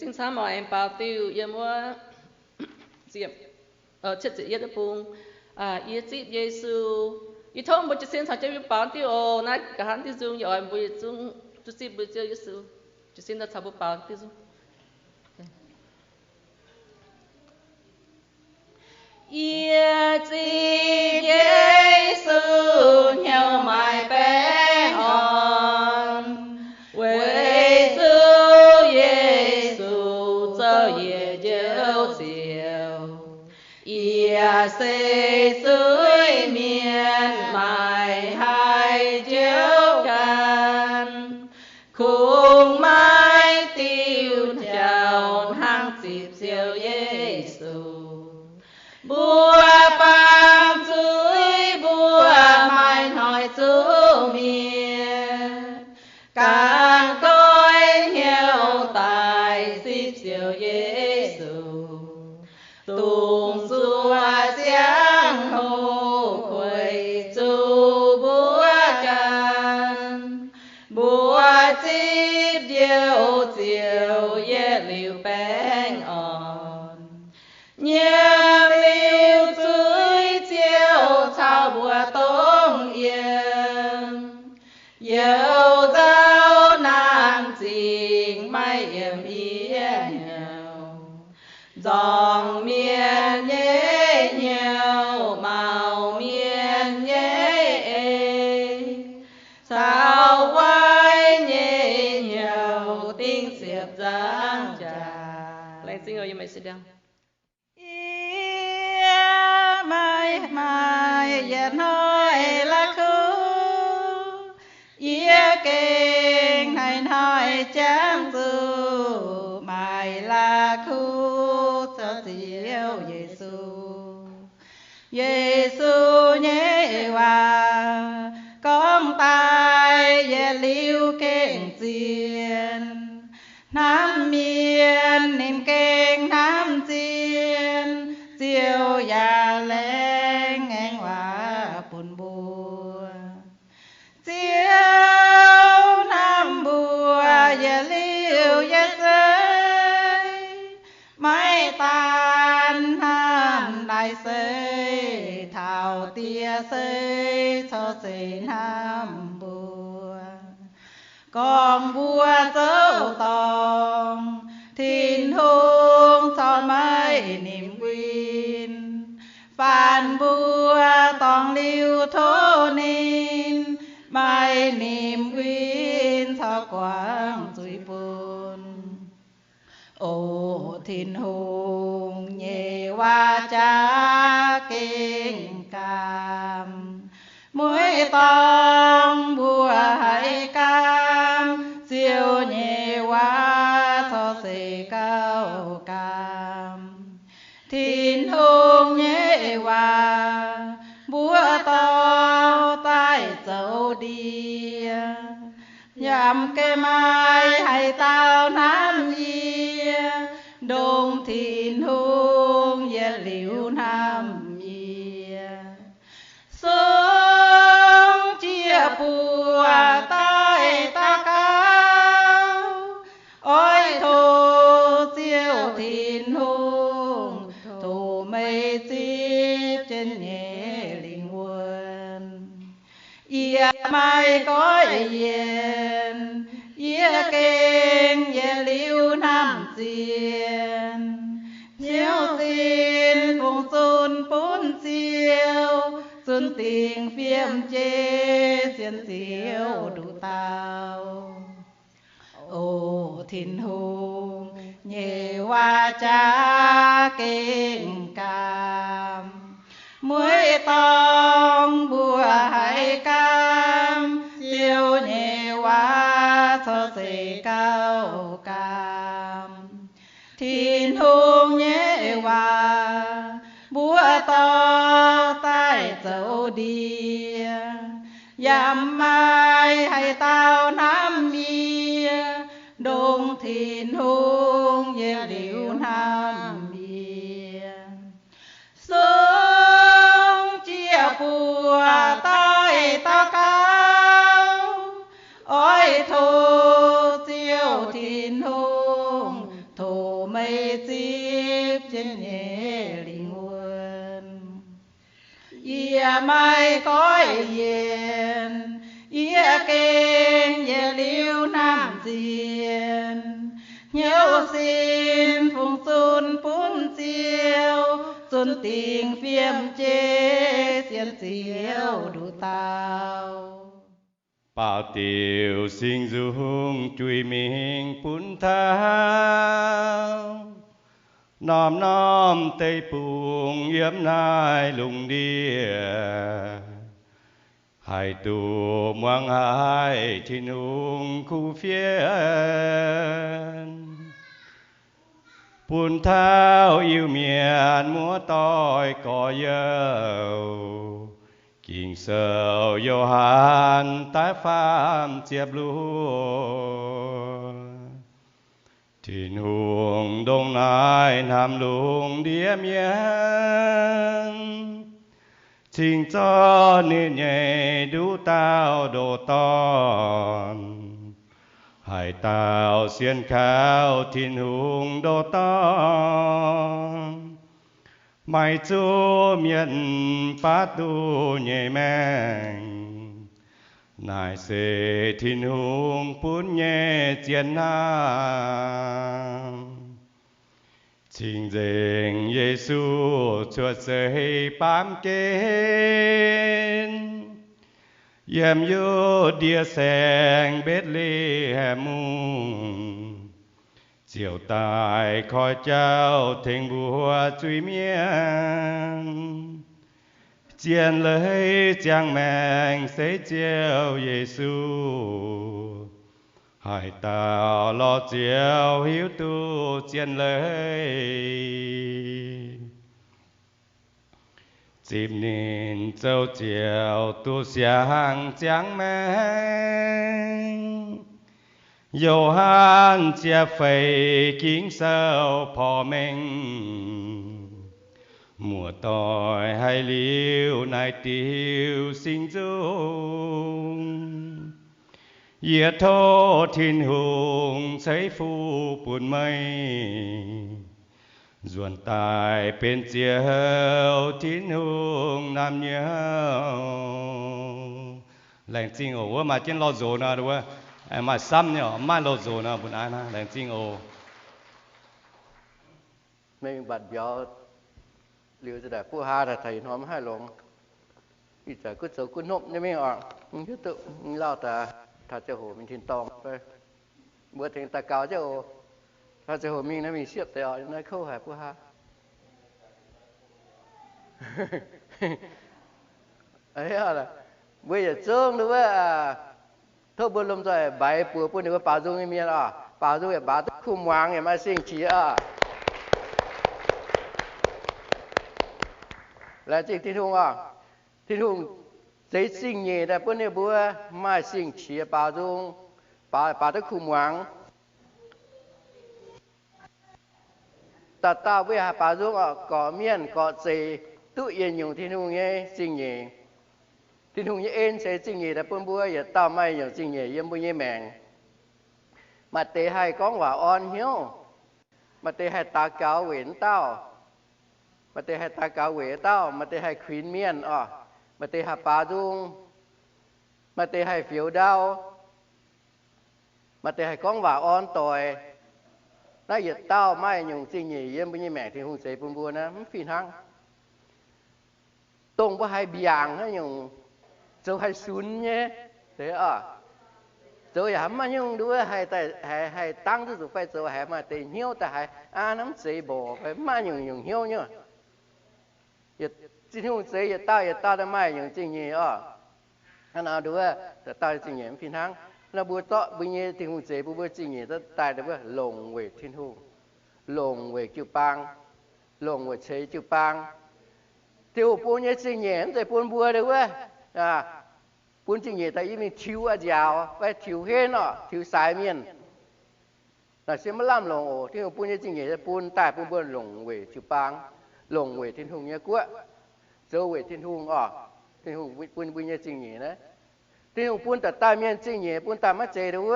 Zinh camv oc, aengx baaux diuh yiem wuov ziepc, cietv ziepc yietv wuov bung. Yie zipv Yesu. Yie tov mbuo jiez sin caux jienv mbuo baaux diuh oc. Naaiv nqa'haav diuh nzung yie oix mbuo yietc zungv duqv zipv mbuo Ziouv Yesu. Jiez sin daaih caux mbuo baaux diuh nzung. Yie zipv Yesu hnyouv maaih baengh orn, weic zuqc Yesu zoux yie njoux Ziouv. Yie se zuiz-mienh, maaih haaix Ziouv ganh, kungx maiv diuh jauv hnangv zipv Ziouv Yesu. Mbuo baamz zuiz, mbuo maaih hnoi zuqc mietc, ganh goiv hnyouv daaih zipv Ziouv Yesu. Dongh zuoqv ziangh hoc kueix zuqc mbuo ganh, mbuo zipv njoux Ziouv yietc liuz baengh orn. Nyiemc liuz zuiz Ziouv caux mbuo dongh yiem, youc nzauh naamh zingh maiv yiem yie hnyouv. Nzorngc mienh nyei hnyouv, maux mienh nyei ei, caux guai nyei hnyouv dingh ziepc nzangc jaax. Laengz zingh oc, yie meih se ndiangx. Yie maiv maaih yietc hnoi la'kuqv, yie gengh hnoi-hnoi jangx zuqc maaih la'kuqv caux Ziouv Yesu. Yesu nyei waac gorngv daaih yietc liuz gengh zien. Hnamv mienh ninh gengh hnamv zien, Ziouv yaac laengz aengx waac bun mbuo. Ziouv hnamv mbuo yietc liuz yietc seix, maiv daan hnamv naaiv seix, taux dieh seix corc zeiz hnamv mbuo. Gorngv mbuo zoux dorngc, Tin-Hungh corc maiv nimc win. Faanh mbuo dorngc liuz tov ninh, maiv nimc win corc guangc zuiz bun. O Tin-Hungh nyei waac jaax gengh gaam, mueiz dorngx mbuo haih gaam, Ziouv nyei waac corc se gauh gaam. Tin-Hungh nyei waac mbuo dorh daaih zoux ndie, yaac maiv maaih haaix dauh hnamv yie, ndongc Tin-Hungh yietc liuz hnamv yie. Sung jiex buoz daaih daux gaux, oix tov Ziouv Tin-Hungh tov meih zipv jienv nyei lingh wuonh. Yie maiv goiv yienc, yie gengh yietc liuz hnamv zien. Hnyouv sin fungx zunh bun Ziouv, zunh dingc fiem jeiv sienx Ziouv nduqc dauh. O Tin-Hungh nyei waac jaax gengh gaam, mueiz dorngx mbuo haih gaam, Ziouv nyei waac corc se gauh gaam. Tin-Hungh nyei waac mbuo dorh daaih zoux ndie, yaac maiv maaih haaix dauh hnamv yie, ndongc Tin-Hungh yietc liuz hnamv yie. Sung jiex buoz daaih daux gaux, oix tov Ziouv Tin-Hungh tov yaac maiv goiv yienc. Yie gengh yietc liuz hnamv zienh, hnyouv sin fungc zunh bun Ziouv, zunh dingc fiem jeiv sienx Ziouv nduqc dauh. Baaux diuc singx nzung juix mingh bun taux norm-norm deic-bung yiem naaiv lungh ndiev, haih duqv muangx haiz Tin-Hungh kuv fienx, bun taux Iu-Mienh muoz-doic gorx-youz. Ging-Sou Yo^han da'faam ziepc luoqc. Tin-Hungh ndongc naaiv hnamv lungh ndiev mienh, cingx zorqv ninh nyei nduqc dauh ndoh dorn, haih dauh sienx kaux Tin-Hungh ndoh dorn, maiv zuqc mienh baav duqv nyei maengc. Naaiv se Tin-Hungh bun nyei zien hnamv. Cing-Nzengc Yesu cuotv seix baamh gen, yiem Yu^ndie Saengx Mbetc^le^hem Mungv, ziouc daaih koi jauv tengx mbuo zuiz-mienh. Zien leiz ziangh maengc se Ziouv Yesu, haaix dauh lorz Ziouv hiuv duqv zien leiz. Zipv ninh zoux Ziouv duqv siang-ziangx maengc. Yo^han ziepc feix Ging-Sou porv mengh, muoz-doic haiz liuz naaiv diuc singx nzung. Yie tov Tin-Hungh ceix fuqv bun meih, nzuonx daaih benx Ziouv Tin-Hungh naamh nyouz. Laengz zingh oc. Wuov maaih jienv lorh nzox nor, wuov maaih samv nyei, maaih lorh nzox nor, mbuo naaiv naaiv laengz zingh oc. Mengh mbatc mbiauz liuz za'naaic buov haa daaih taux ih hnoi maiv haih longx. Ih zanc gunv zoux gunv hnopv nyei mingh oc. Mv hiuv duqv mingh lauh daaih taux ziangh hoc mingh tin-dorngh fai mbuo tengx daux gaux jienv oc. Taux ziangh hoc mingh naaiv mingh siepv deix oc, naaiv kouv haic buov haa. Mbuo yietc zungv nduov wuov, tov mbuo lomh nzoih mbaix buoz bun ninh mbuo baaux nzung nyei mienh oc. Baaux nzung yaac mbaaux duqv kuh muangx yaac maaih sing qiex oc. Laengz zingh Tin-Hungh oc. Tin-Hungh zeix zingh nyeic daaih bun ninh mbuo maaih sing qiex baaux nzung, baaux, baaux duqv kuh muangx. Dauh dauh mbuo yaac haih baaux nzung oc, gorqv mienh gorqv zeic duqv yietc nyungc Tin-Hungh nyei zingh nyeic. Tin-Hungh nyei en se zingh nyeic daaih bun mbuo, yietc dauh maaih nyungc zingh nyeic yiem mbuo nyei maengc. Maaih deix haih gorngv waac orn hnyouv, maaih deix haih daux gaux weic wuov dauh, maaih deix haih daux gaux weic wuov dauh, maaih deix haih kuinx mienh oc, maaih deix haih baaux nzung, maaih deix haih fioux ndau, maaih deix haih gorngv waac orn doic. Naaiv yietc dauh maaih nyungc zingh nyeic yiem mbuo nyei maengc Tin-Hungh zeix bun mbuo naaiv mv fih hnangv. Dongh mbuo haiz mbiaangc naaiv nyungc, zoux haiz sunx nyei, zoux yaac mv maaih nyungc nduov haih, haih dangv duqv zuqc fai zoux haiz maaih deix hnyouv daaih haiz aa, naaiv mv zeiz mborqc fai mv maaih nyungc nyungc hnyouv nyei. Tin-Hungh zeix yietc dauh yietc dauh daaih maaih nyungc zingh nyeic oc. Hnangv nor nduov, dauh dauh zingh nyeic mv fih hnangv. Nor mbuo zorqv mbuo nyei Tin-Hungh zeix bun mbuo zingh nyeic daaih nduov longc weic Tin-Hungh, longc weic jiu-baang, longc weic ceix jiu-baang. Tin-Hungh bun nyei zingh nyeic mv zeiz bun mbuo nduov, bun zingh nyeic daaih yie mingh tiux a'nziaaux fai tiux henv oc, tiux saaix mienh. Naaic se maiv lamh longc oc. Tin-Hungh bun nyei zingh nyeic bun daaih bun mbuo longc weic jiu-baang, longc weic Tin-Hungh nyei guoqv, zoux weic Tin-Hungh oc. Tin-Hungh bun mbuo nyei zingh nyeic naaiv. Tin-Hungh bun dauh dauh mienh zingh nyeic bun daaih maiv zeiz nduov,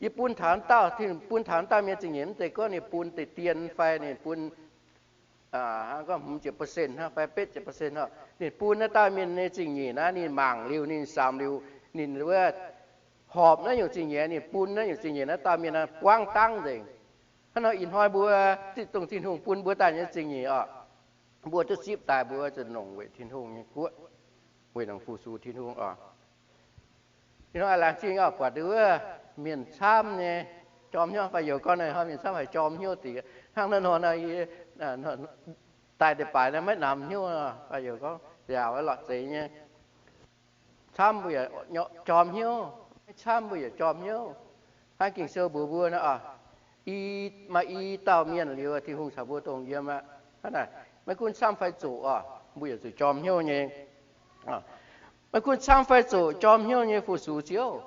yie bun taux dauh, Tin-Hungh bun taux dauh mienh zingh nyeic mv zeiz gorngv ninh bun deix dien fai ninh bun hnangv gorngv hmz ziepc percent hnangv fai betv ziepc percent hnangv. Ninh bun naaiv dauh mienh nyei zingh nyeic naaiv, ninh mangc liuz, ninh samx liuz, ninh wuov horpc naaiv nyungc zingh nyeic, ninh bun naaiv nyungc zingh nyeic naaiv dauh mienh naaiv buangv dangv nzengc. Hnangv nor ih hnoi mbuo zipv dongh Tin-Hungh bun mbuo daaih nyei zingh nyeic oc, mbuo duqv zipv daaih mbuo zuqc longc weic Tin-Hungh nyei guoqv, weic longc fu-sux Tin-Hungh oc. Ih hnoi laengz zingh oc, buatc wuov mienh camv nyei jorm hnyouv fai youz gorngv naaiv hnoi mienh camv haiz jorm hnyouv dingc. Hnangv naaiv nor, daaih deix baaix naaiv maiv namx hnyouv fai youz gorngv nziaauc lorqc zeiz nyei. Camv mbuo yaac jorm hnyouv, maiv camv mbuo yaac jorm hnyouv. Hnangv Ging-Sou mbuox mbuo nor, i, maaih i dauh mienh liuz Tin-Hungh caux mbuo dongh yiem aqv. Hnangv naaic, maiv gunv camv fai zoqc oc, mbuo yaac zuqc jorm hnyouv nyei. Maiv gunv camv fai zoqc, jorm hnyouv nyei fu-sux Ziouv.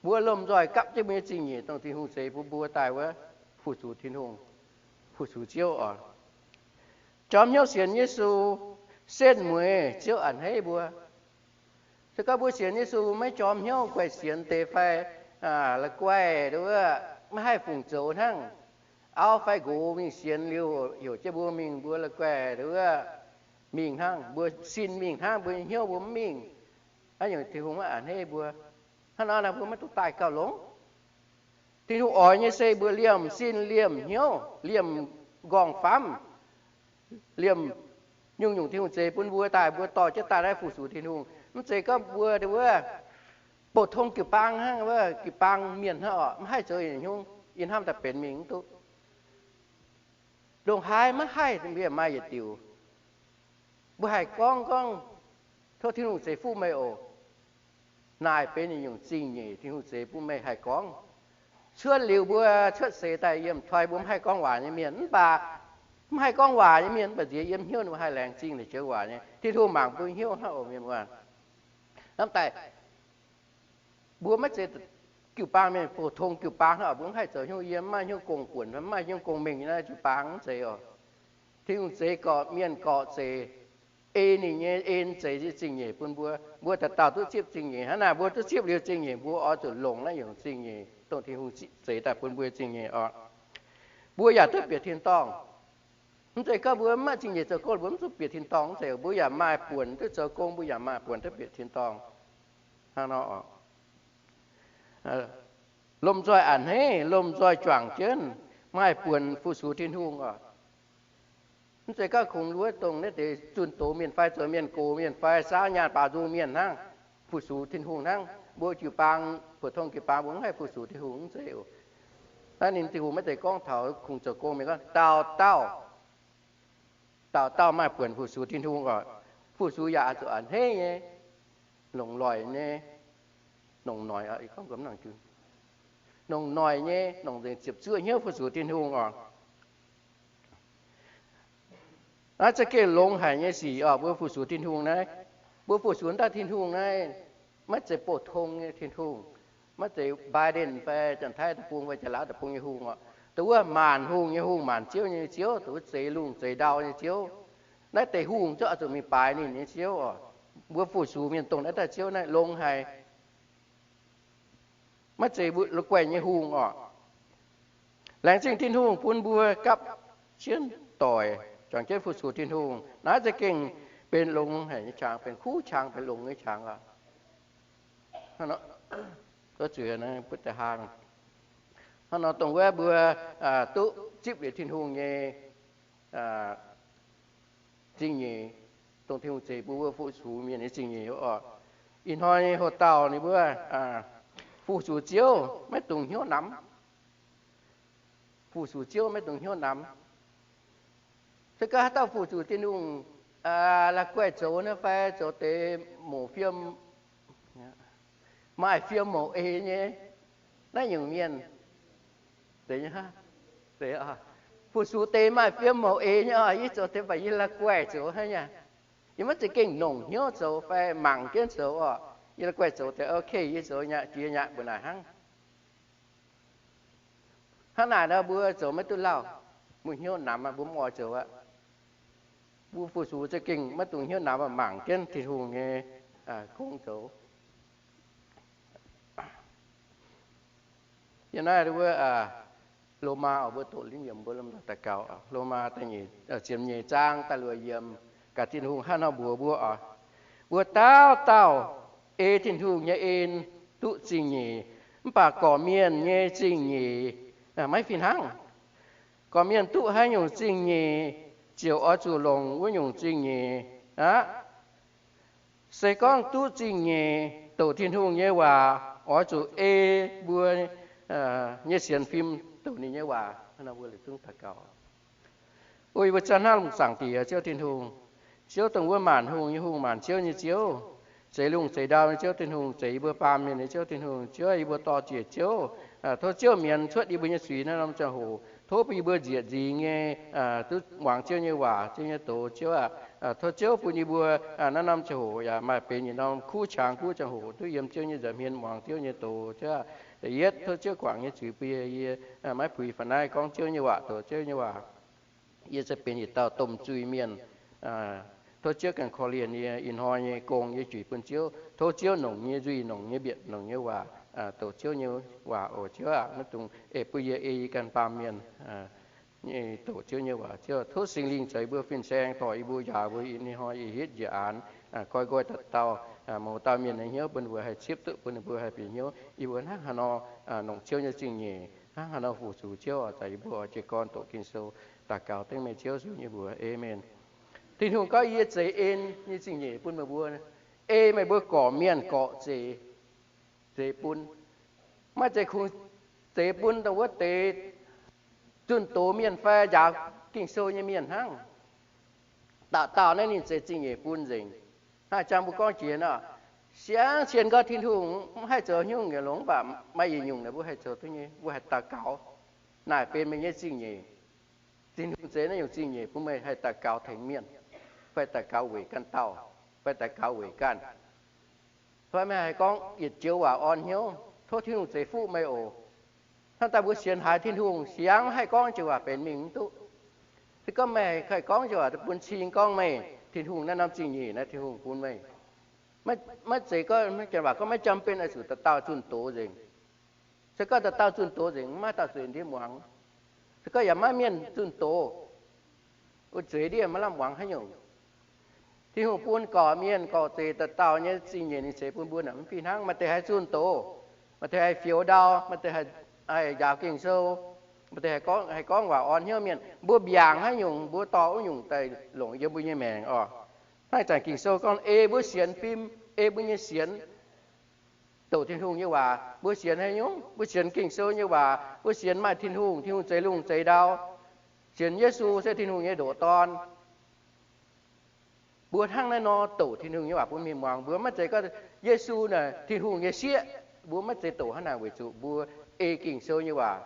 Mbuo lomh nzoih gapv jienv mbuo nyei zingh nyeic dongh Tin-Hungh zeix bun mbuo daaih wuov, fu-sux Tin-Hungh, fu-sux Ziouv oc. Jorm hnyouv sienx Yesu, setv mueiz Ziouv a'hneiv mbuo. Se gorngv mbuo sienx Yesu maiv jorm hnyouv, guaih sienx deix fai la'guaih wuov, maiv haih fungc zoux hnangv. Auv fai nqox mingh sienx liuz heuc jienv mbuo mingh, mbuo la'guaih wuov mingh hnangv, mbuo sin mingh hnangv, mbuo nyei hnyouv mbuo mv mingh. Naaiv nyungc Tin-Hungh maiv a'hneiv mbuo. Hnangv nor naaic mbuo maiv dungx daaih gauh longx. Tin-Hungh oix nyei se mbuo liemh sin liemh hnyouv, liemh nqorngv-famv, liemh nyungc-nyungc Tin-Hungh zeix bun mbuo daaih, mbuo dorh jienv daaih naaiv fu-sux Tin-Hungh. Mv zeiz gorngv mbuo wuov, bouh tong jiu-baang hnangv, wuov jiu-baang mienh hnangv oc, mv haih zoux nyungc, yie hnamv daaih benx mingh mv duqv. Ndongc haaix maiv haih, mbuo yaac maaih yietc diuc. Mbuo haih gorngv gorngv, tov Tin-Hungh ceix fuqv meih oc. Naaic benx nyungc zingh nyeic Tin-Hungh zeix bun meih haih gorngv. Cuotv liuz mbuo cuotv seix daaih yiem toi mbuo mv haih gorngv waac nyei mienh, mv baac mv haih gorngv waac nyei mienh mv baac nziex yiem hnyouv ninh mbuo haih laengz zingh ninh joux waac nyei. Tin-Hungh mangc mbuo hnyouv hnangv oc mienh muoz. Hnamv daaih mbuo maiv zeiz jiu-baang mienh, bouh tong jiu-baang hnangv, mbuo mv haih zoux hnyouv yiem, mv maaih hnyouv gong buonc, mv maaih hnyouv gong mengh naaiv jiu-baang mv zeiz oc. Tin-Hungh zeix gorqv-mienh gorqv-zeic, ei ninh nyei en zeix zingh nyeic bun mbuo. Mbuo dauh dauh duqv zipv zingh nyeic. Hnangv naaic mbuo duqv zipv liuz zingh nyeic, mbuo oix zuqc longc naaiv nyungc zingh nyeic, dongh Tin-Hungh zeix daaih bun mbuo zingh nyeic oc. Mbuo yaac duqv bieqc tin-dorngh. Mv zeiz gorngv mbuo mv maaih zingh nyeic zoux gong, mbuo mv zuqc bieqc tin-dorngh, mv zeiz. Mbuo yaac maaih buonc duqv zoux gong, mbuo yaac maaih buonc duqv bieqc tin-dorngh. Hnangv nor oc. Lomh nzoih a'hneiv, lomh nzoih juangc jienv, maaih buonc fu-sux Tin-Hungh oc. Mv zeiz gorngv kungx wuov dongh naaiv deix zunh doz mienh fai zoux mienh gox mienh fai saauv nyaanh baaux nzung mienh hnangv, fu-sux Tin-Hungh hnangv. Mbuo jiu-baang, bouh tong jiu-baang mbuo mv haih fu-sux Tin-Hungh, mv zeiz oc. Naaiv ninh Tin-Hungh maiv zeiz gorngv taux kungx zoux gong mienh, gorngv dauh dauh, dauh dauh maaih buonc fu-sux Tin-Hungh oc. Fu-sux yaac oix zuqc a'hneiv nyei, longc loic nyei, longc noic, longc noic nyei, longc nzengc ziepc zuoqv hnyouv fu-sux Tin-Hungh oc. Naaiv za'gengh longx haic nyei sic oc. Mbuo fu-sux Tin-Hungh naaiv, mbuo fu-sux daaih Tin-Hungh naaiv, maiv zeiz bouh tong nyei Tin-Hungh, maiv zeiz Biden fai Janx-Taiv deic-bung fai Janx-Laauv deic-bung nyei hungh oc. Dongh wuov maanc hungh nyei hungh, maanc ziouv nyei ziouv, dongh wuov zeix lungh zeix ndau nyei ziouv. Naaiv deix hungh ziouv oix zuqc mingh baaix ninh nyei ziouv oc. Mbuo fu-sux mienh dongh naaiv daaih ziouv naaiv longx haic. Maiv zeiz la'guaih nyei hungh oc. Laengz zingh Tin-Hungh bun mbuo gapv jienv doic, juangc jienv fu-sux Tin-Hungh. Naaiv za'gengh benx longx haic nyei qangx, benx kuv qangx, benx longx nyei qangx oc. Hnangv nor, hnangv nor dongh wuov mbuo duqv zipv liuz Tin-Hungh nyei zingh nyeic, dongh Tin-Hungh zeix mbuo mbuo fu-sux mienh nyei zingh nyeic oc. Ih hnoi nyei hoc-dauh ninh mbuo fu-sux Ziouv maiv dungx hnyouv namx. Fu-sux Ziouv maiv dungx hnyouv namx. Se gorngv haaix dauh fu-sux Tin-Hungh la'guaih zoux naaiv fai zoux deix mouc fiem, maaih fiem mouc eix nyei naaiv nyungc mienh, fu-sux deix maaih fiem mouc eix nyei oc, yie zoux deix baac yie la'guaih zoux hnangv nyei. Yie maiv za'gengh longc hnyouv zoux fai mangc jienv zoux oc. Yie la'guaih zoux deix ok, yie zoux nyei, jiex nyei, mbuo naaic hnangv. Hnangv naaic nor mbuo zoux maiv duqv lauh, mbuo hnyouv namx aqv, mbuo mv oix zoux aqv. Mbuo fu-sux za'gengh maiv dungx hnyouv namx aqv, mangc jienv Tin-Hungh nyei gong zoux. Yiem naaiv wuov Lomaa oc, mbuo doqc lingh yiemc mbuo lomh nzoih daux gaux. Lomaa da'nyeic, ziepc nyeic zaang da'luoqc yiemc, gaax Tin-Hungh hnangv nor mbuox mbuo oc, mbuo dauh dauh ei Tin-Hungh nyei en duqv zingh nyeic, mv baac gorqv-mienh nyei zingh nyeic maiv fih hnangv. Gorqv-mienh duqv haaix nyungc zingh nyeic, ziouc oix zuqc longc wuov nyungc zingh nyeic aqv. Se gorngv duqv zingh nyeic, doqc Tin-Hungh nyei waac, oix zuqc ei mbuo nyei sienx fim doqc ninh nyei waac. Mbuo la'zungv daux gaux. O yie mbuo zanc hnangv Zaangc Diex, Ziouv Tin-Hungh, Ziouv dongh wuov maanc hungh nyei Hungh, maanc ziouv nyei Ziouv, zeix lungh zeix ndau nyei Ziouv Tin-Hungh, zeix yie mbuo baamh mienh nyei Ziouv Tin-Hungh. Ziouv, yie mbuo dor-ziec Ziouv, tov Ziouv mienx cuotv yie mbuo nyei zuiz naaiv norm ziangh hoc. Tov bun yie mbuo nzieqc nzingx nyei, duqv muangx Ziouv nyei waac, Ziouv nyei doz. Ziouv aah, tov Ziouv bun yie mbuo naaiv norm ziangh hoc yaac maaih benx yietc norm kuv qangx guv ziangh hoc duqv yiem Ziouv nyei nza'hmien muangx Ziouv nyei doz. Ziouv aah, da'yietv tov Ziouv guangc nyei zuiz bun yie, yie maiv puix faaux naaiv gorngv Ziouv nyei waac, doqc Ziouv nyei waac. Yie se benx yietc dauh domh zuiz-mienh. Tov Ziouv ganh korv-lienh yie ih hnoi nyei gong yie juix bun Ziouv. Tov Ziouv nongc nyei nzuih, nongc nyei mbietc, nongc nyei waac, doqc Ziouv nyei waac oc. Ziouv aah, maiv dungx eix bun yie ei yie ganh baamh mienh nyei doqc Ziouv nyei waac. Ziouv, tov Singx Lingh caux yie mbuo fin-saeng dorh yie mbuo, njaaux mbuo ih hnoi ih hitv njiec aanx, goiv nqoi dauh dauh, mouz dauh mienh nyei hnyouv bun ninh mbuo haih cipv duqv, bun ninh mbuo haih bieqc hnyouv. Yie mbuo hnangv haaix nor longc Ziouv nyei zingh nyeic, hnangv haaix nor fu-sux Ziouv oc. Zaqc yie mbuo oix jiez gorn doqc Ging-Sou, daux gaux dengv meih Ziouv Yesu nyei mbuox. Aamen. Tin-Hungh gorngv, yie zeix en nyei zingh nyeic bun meih mbuo, ei meih mbuo gorqv-mienh gorqv zeix, zeix bun. Maiv zeiz kungx zeix bun dongh wuov deix zunh doz mienh fai njaaux Ging-Sou nyei mienh hnangv. Dauh dauh naaiv ninh zeix zingh nyeic bun nzengc. Hnangv jang mbuo gorngv jiex nor, siang cien nqorngv Tin-Hungh mv haih zoux nyungc nyei longx, mv baac maaih yietc nyungc naaic mbuo haih zoux duqv nyei, mbuo haih daux gaux. Naaic benx meih nyei zingh nyeic. Tin-Hungh zeix naaiv nyungc zingh nyeic bun meih haih daux gaux tengx mienh, fai daux gaux weic ganh dauh, fai daux gaux weic ganh. Fai meih haih gorngv yietc joux waac orn hnyouv, tov Tin-Hungh ceix fuqv meih oc. Hnangv daaih mbuo sienx haiz Tin-Hungh, siang mv haih gorngv joux waac benx mingh mv duqv. Se gorngv meih haih gorngv joux waac bun cing gorngv meih, Tin-Hungh naaiv norm zingh nyeic naaiv Tin-Hungh bun meih. Maiv zeiz gorngv, maiv janx waac gorngv maiv jam benx oix zuqc dauh dauh zunh doz nzengc. Se gorngv dauh dauh zunh doz nzengc, maiv dauh zuqc ndiev muangx. Se gorngv yaac maiv mienh zunh doz, wuov zueiz ndiev maiv lamh muangx haaix nyungc. Tin-Hungh bun gorqv-mienh gorqv zeix dauh dauh nyei zingh nyeic ninh ceix bun mbuo naaic mv fih hnangv. Maaih deix haih zunh doz, maaih deix haih fioux ndau, maaih deix haih njaaux Ging-Sou, maaih deix haih gorngv waac orn hnyouv mienh. Mbuo mbiaangc haaix nyungc, mbuo dorh wuov nyungc daaih longc yiem mbuo nyei maengc oc. Naaiv zanc Ging-Sou gorngv ei mbuo sienx fim, ei mbuo nyei sienx doqc Tin-Hungh nyei waac. Mbuo sienx haaix nyungc? Mbuo sienx Ging-Sou nyei waac. Mbuo sienx maaih Tin-Hungh, Tin-Hungh zeix lungh zeix ndau. Sienx Yesu se Tin-Hungh nyei ndoqc Dorn. Mbuo hnangv naaiv nor doqc Tin-Hungh nyei waac bun mienh muangx. Mbuo maiv zeiz gorngv Yesu naaic Tin-Hungh nyei sieqv. Mbuo maiv zeiz doqc hnangv naaic weic zuqc mbuo ei Ging-Sou nyei waac.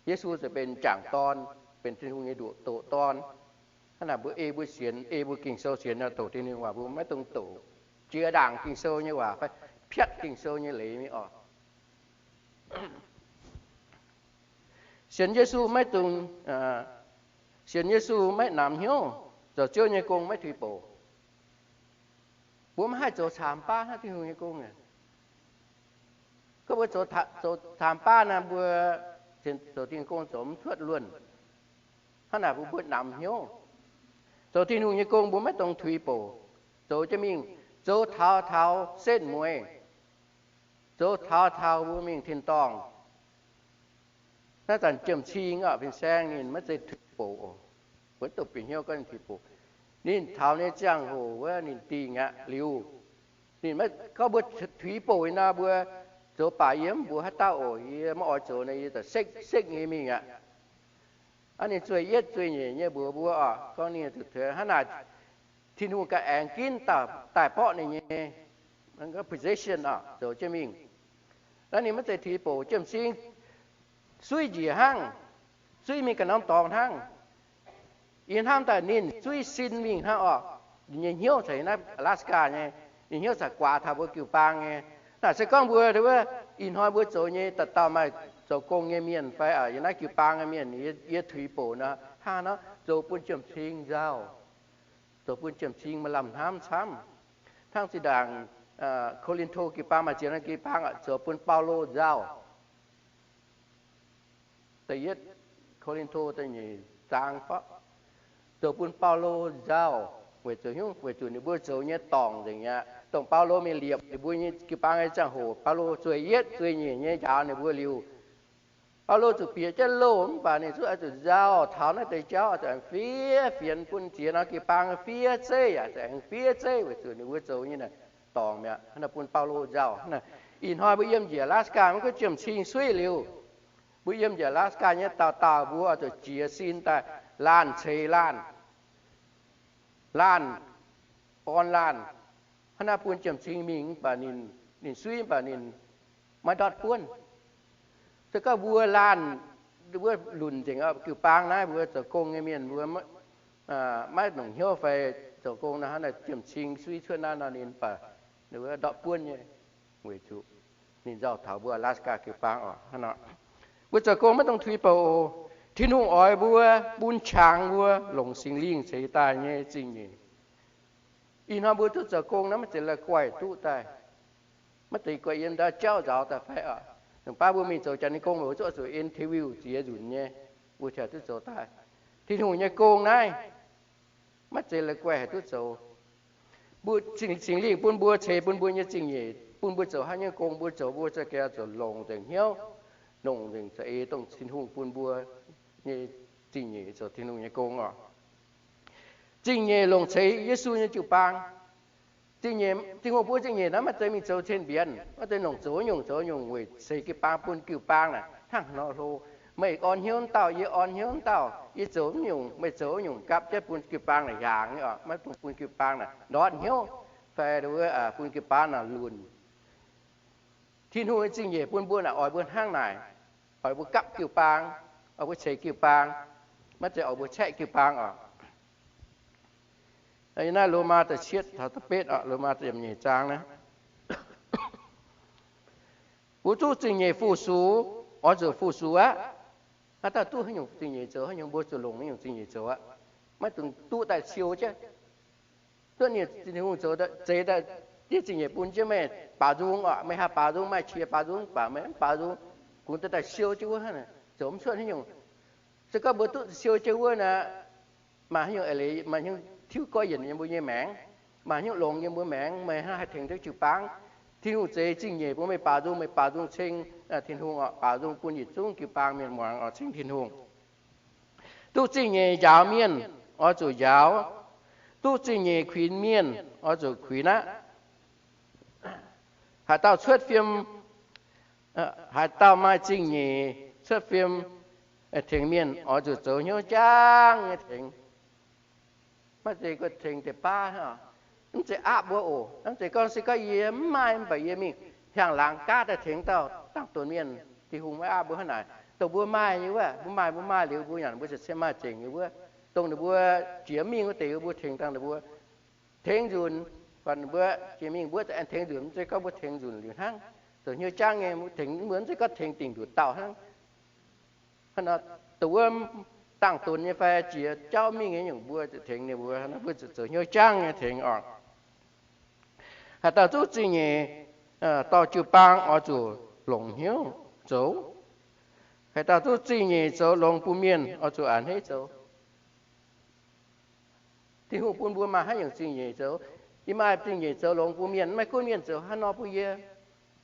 Yesu se benx jangc dorn, benx Tin-Hungh nyei ndoqc dorn. Hnangv naaic mbuo ei mbuo sienx, ei mbuo Ging-Sou sienx nor doqc Tin-Hungh waac, mbuo maiv dungx doqc jiex ndaangc Ging-Sou nyei waac fai piatv Ging-Sou nyei leiz mingh oc. Sienx Yesu maiv dungx, sienx Yesu maiv namx hnyouv, zoux Ziouv nyei gong maiv tuix bouc. Mbuo maiv haih zoux caamx baav hnangv Tin-Hungh nyei gong aac. Gorngv mbuo zoux caamx baav naaic, mbuo zoux Tin-Hungh gong zoux mv cuotv luonh. Hnangv naaic mbuo mbuo namx hnyouv. Zoux Tin-Hungh nyei gong mbuo maiv dungx tuix bouc. Zoux jienv mingh, zoux taux taux setv mueiz, zoux taux taux mbuo mingh tin-dorngh. Naaiv zanc Jiem Cing oc, fin-saeng ninh maiv zeiz tuix bouc oc. Mbuo maiv dungx bieqc hnyouv gorngv ninh tuix bouc. Ninh taux nyei ziangh hoc wuov ninh dingh aqv liuz, ninh maiv gorngv mbuo tuix bouc nor, mbuo zoux baac yie mv mbuox haaix dauh oc. Yie maiv oix zoux nor, yie za'sekv-sekv nyei mingh aqv. Aa, ninh zueih yietv zueih nyeic nyei mbuox mbuo oc, gorngv ninh zuqc tuix hnangv naaic, Tin-Hungh ganh aengx ginv daaih borqv ninh nyei position oc, zoux jienv mingh. Naaiv ninh maiv zeiz tuix bouc. Jiem Cing suiv njiec hnangv, suiv mingh ganh norm dorngx hnangv. Yie hnamv daaih ninh suiv sin mingh hnangv oc. Ninh nyei hnyouv caux naaiv Alaska nyei, ninh hnyouv caux guaax taux mbuo jiu-baang nyei. Naaic se gorngv mbuo wuov ih hnoi mbuo zoux nyei dauh dauh maaih zoux gong nyei mienh fai yiem naaiv jiu-baang nyei mienh, yie tuix bouc nor, hnangv nor zoux bun Jiem Cing nzauh, zoux bun Jiem Cing maaih lamh hnamv camv. Hnangv zinh ndaangc Ko^lin^to jiu-baang maaih ziex norm jiu-baang zoux bun Baulo nzauh. da'yietv Ko^lin^to da'nyeic zaang, zoux bun Baulo nzauh weic zuqc hnyouv, weic zuqc ninh mbuo zoux nyei dorngc nzengc aqv. Dongh Baulo mingh liepc ninh mbuo nyei jiu-baang nyei ziangh hoc, Baulo zueiz yietv zueiz nyeic nyei njaaux ninh mbuo liuz, Baulo zuqc bieqc jienv loh mv baac ninh zungv oix zuqc nzauh taux naaiv deix jauv, oix zuqc aengx fiev fienx bun ziex norm jiu-baang fiev zeiv, oix zuqc aengx fiev zeiv weic zuqc ninh mbuo zoux nyei dorngc mi'aqv. Hnangv naaic bun Baulo nzauh. Ih hnoi mbuo yiem njiec Alaska maiv gunv jiem-cing suiv liuz, mbuo yiem njiec Alaska nyei dauh dauh mbuo oix zuqc jiez sin daaih laanh ceix laanh, laanh orn laanh. Hnangv naaiv bun jiem-cing mingh mv baac ninh, ninh suiv mv baac ninh maiv ndortv buonv. Se gorngv mbuo laanh, mbuo lunc nzengc oc, jiu-baang naaiv mbuo zoux gong nyei mienh mbuo maiv longc hnyouv fai zoux gong nor, hnangv naaiv jiem-cing suiv cuotv naaiv nor ninh mv baac ndortv buonv nyei, weic zuqc ninh nzauh taux mbuo Alaska jiu-baang oc. Hnangv nor, mbuo zoux gong maiv dungx tuix bouc oc. Tin-Hungh oix mbuo bun qangx mbuo longc Singx Lingh ceix daaih nyei zingh nyeic. Ih hnoi mbuo duqv zoux gong naaiv maiv zeiz la'guaih duqv daaih. Maiv zeiz guaih yiem ndau jauv nzauz daaih fai oc. Dongh baav mbuo mingh zoux jaax nyei gong, mbuo zuqc zuqc interview ziex nzunc nyei, mbuo ziouc duqv zoux daaih. Tin-Hungh nyei gong naaiv maiv zeiz la'guaih haih duqv zoux. Mbuo, Singx Lingh bun mbuo ceix bun mbuo nyei zingh nyeic, bun mbuo zoux haaix nyungc gong mbuo zoux, mbuo za'gengh zuqc longc nzengc hnyouv, longc nzengc za'eix dongh Tin-Hungh bun mbuo nyei zingh nyeic zoux Tin-Hungh nyei gong oc. Zingh nyeic longc ceix Yesu nyei jiu-baang. Zingh nyeic, Tin-Hungh bun zingh nyeic naaiv maiv zeiz mingh zoux cien mbienc, maiv zeiz longc zoux nyungc zoux nyungc weic ceix jiu-baang bun jiu-baang naaic hnangv nor hlo. Meih orn hnyouv wuov dauh, yie orn hnyouv wuov dauh, yie zoux wuov nyungc, meih zoux wuov nyungc, gapv jienv bun jiu-baang naaic hiaangx nyei oc, maiv dungx bun jiu-baang naaic ndortv hnyouv fai bun jiu-baang naaic lunc. Tin-Hungh nyei zingh nyeic bun mbuo naaic oix mbuo hnangv naaic, oix mbuo gapv jiu-baang, oix mbuo ceix jiu-baang, maiv zeiz oix mbuo caeqv jiu-baang oc. Naaiv Lomaa da'cietv taux da'betv oc, Lomaa da'nyeic zaang naaiv. Mbuo duqv zingh nyeic fu-sux, oix zuqc fu-sux aqv. Haaix dauh duqv haaix nyungc zingh nyeic zoux, haaix nyungc mbuo zuqc longc naaiv nyungc zingh nyeic zoux aqv. Maiv dungx duqv daaih siou jienv. Duqv ninh Tin-Hungh zoux zeix daaih, zingh nyeic bun jienv meih baaux nzung oc, meih haih baaux nzung, maaih qiex baaux nzung, baac meih mv baaux nzung, kungx daaih siou jienv wuov hnangv, zoux mv cuotv haaix nyungc. Se gorngv mbuo duqv siou jienv wuov naaic, maaih haaix nyungc eix leiz, maaih haaix nyungc tiuv gorqv-yienc yiem mbuo nyei maengc, maaih haaix nyungc longx yiem mbuo maengc, meih hnangv haih tengx duqv jiu-baang. Tin-Hungh zeix zingh nyeic bun meih baaux nzung, meih baaux nzung ceng Tin-Hungh oc, baaux nzung bun yietc zungv jiu-baang mienh muangx oc, ceng Tin-Hungh. Duqv zingh nyeic njaaux mienh, oix zuqc njaaux. Duqv zingh nyeic kuinx mienh, oix zuqc kuinx aqv. Haaix dauh cuotv fiem, haaix dauh maaih zingh nyeic cuotv fiem tengx mienh, oix zuqc zoux hnyouv jangv nyei tengx. Maiv zeiz gorngv tengx deix baav, mv zeiz aapv mbuo oc. Mv zeiz gorngv se gorngv yie mv maaih, mv baac yie mingh hiaangx laangz gaav daaih tengx dauh dangh donx mienh. Tin-Hungh maiv aapv mbuo hnangv naaic. Dongh mbuo maaih nyei wuov, mbuo maaih, mbuo maaih liuz mbuo nyanc mbuo ziouc cien maaih zengc nyei wuov. Dongh ninh mbuo jiex mingh wuov deix mbuo tengx dangh ninh mbuo, tengx nzunc, buatc ninh mbuo jiex mingh mbuo za'gengh tengx nzunc, mv zeiz gorngv mbuo tengx nzunc liuz hnangv. Zoux hnyouv jangv nyei, mbuo tengx, mbuo mv zeiz gorngv tengx dingc nduqc dauh hnangv. Hnangv nor, dongh wuov dangh donx nyei fai jiex jauv mingh nyei nyungc mbuo zuqc tengx ninh mbuo, mbuo zuqc zoux hnyouv jangv nyei tengx oc. Haaix dauh duqv zingh nyeic dorh jiu-baang oix zuqc longc hnyouv zoux. Haaix dauh duqv zingh nyeic zoux longx bun mienh oix zuqc a'hneiv zoux. Tin-Hungh bun mbuo maaih haaix nyungc zingh nyeic zoux? Yie maaih zingh nyeic zoux longx bun mienh, maiv gunv mienh zoux haaix nor bun yie,